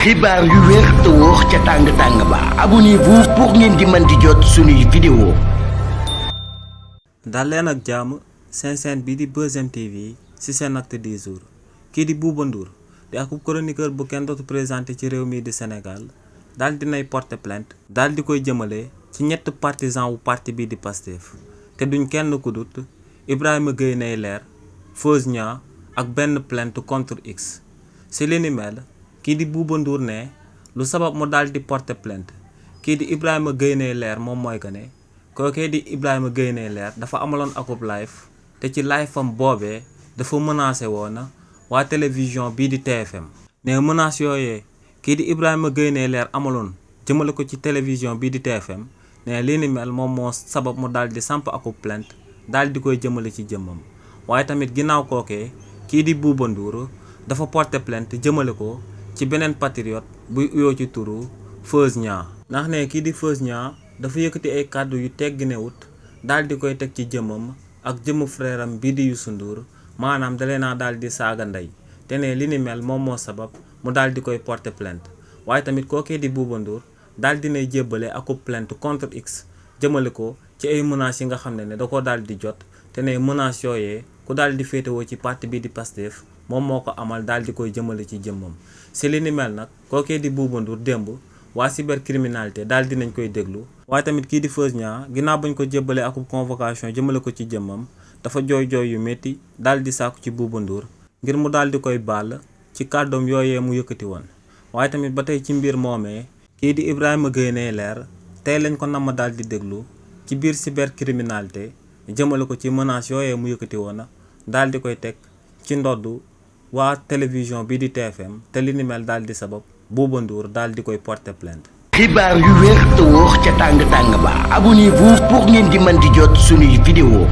xibaar yu wér te wóor ca tàng ba abonnez-vous pour ngeen di mën di jot suñuy vidéo. dal leen ak jàmm seen chaîne bii di Buzz M TV ci seen acte du jour kii di Bouba Ndour di ak chroniqueur bu kenn dootu présenté ci réew mii di Sénégal daal dinay porter plainte daal di koy jëmale ci ñett partisan wu parti bii di Pastef te duñ kenn ku dut Ibrahima Gueye nay leer Feuz Nia ak benn plainte contre X ci li ni mel kii di Bouba Ndour ne lu sabab mu daal di porter plainte kii di Ibrahima Gueye nay leer moom mooy que ne kookee di Ibrahima Gueye nay leer dafa amaloon akub live te ci live am boobee dafa menacé woon waa télévision bii di TFM ne menace yooyee kii di Ibrahima Gueye nay leer amaloon jëmale ko ci télévision bii di TFM ne li ni mel moom moo sabab mu daal di samp akub plainte daal di koy jëmale ci jëmmam waaye tamit ginnaaw kookee kii di Bouba Ndour dafa porter plainte jëmale ko ci beneen patriote buy uyoo ci turu Feuz Nia ndax ne kii di Feuz Nia dafa yëkkati ay kàddu yu tegginewut daal di koy teg ci jëmmam ak jëmmu frère am bii di Youssou Ndour maanaam dalee naa daal di saaga ndey te ne li ni mel moom moo sabab mu daal di koy porter plainte waaye tamit kookee di Bouba Ndour daal dinay jébbale akub plainte contre X jëmale ko ci ay menaces yi nga xam ne da ko daal di jot te ne menaces yooyee ku daal di féetewoo ci parti bii di Pastef moom moo ko amal daal di koy jëmale ci jëmmam si li ni mel nag kookee di Bouba Ndour démb waa cybercriminalité daal dinañ koy déglu waaye tamit kii di Feuz Nia ginnaaw bañ ko jébbalee akub convocation jëmale ko ci jëmmam dafa jooy yu métti daal di sàkku ci Bouba Ndour ngir mu daal di koy baal ci kàddoom yooyee mu yëkkati woon waaye tamit ba tey ci mbir moomee kii di Ibrahima Gueye nay leer tey lañ ko namm daal di déglu ci biir cybercriminalité jëmale ko ci menace yooyee mu yëkkati woon daal di koy teg ci ndoddu waa télévision bii di TFM te li ni mel daal di sabab Bouba Ndour daal di koy porter plainte. xibaar yu wér te wóor ca tàng ba abonnez-vous pour ngeen di mën di jot suñuy vidéo.